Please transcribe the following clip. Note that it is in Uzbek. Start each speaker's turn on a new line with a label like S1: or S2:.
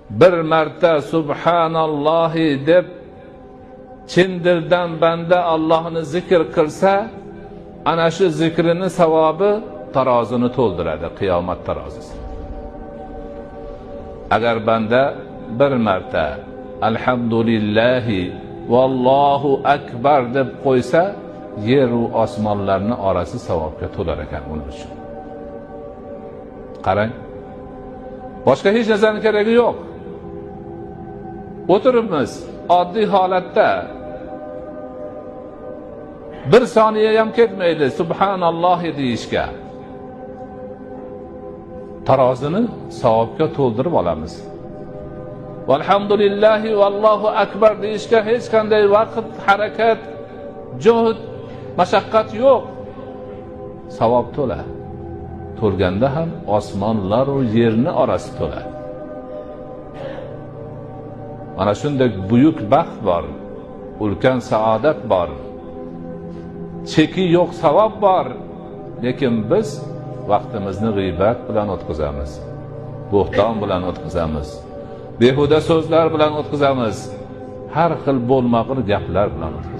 S1: Bir marta subhanallohi deb chin dildan banda Allohni zikr qilsa, ana shu zikrini savobi tarozini to'ldiradi, qiyomat tarozisi. Agar banda bir marta alhamdulillahi vallohu akbar deb qo'ysa, yeru osmonlarni orasi savobga to'lar ekan uning uchun. Qarang, boshqa hech narsani keragi yo'q. O'tiribmiz oddiy holatda, bir soniya ham ketmaydi subhanallohi deyishga, tarozini savobga to'ldirib olamiz. Valhamdulillahi vallohu akbar deyishga hech qanday vaqt, harakat, juhd, mashaqqat yo'q, savob to'la. To'lganda ham osmonlaru yerni orasi to'la. Mana shunday buyuk baxt bor, ulkan saodat bor, cheki yo'q savob bor, lekin biz vaqtimizni g'iybat bilan o'tkazamiz, bo'xton bilan o'tkazamiz, behuda so'zlar bilan o'tkazamiz, har xil bo'lmag'ur gaplar bilan o'tkazamiz.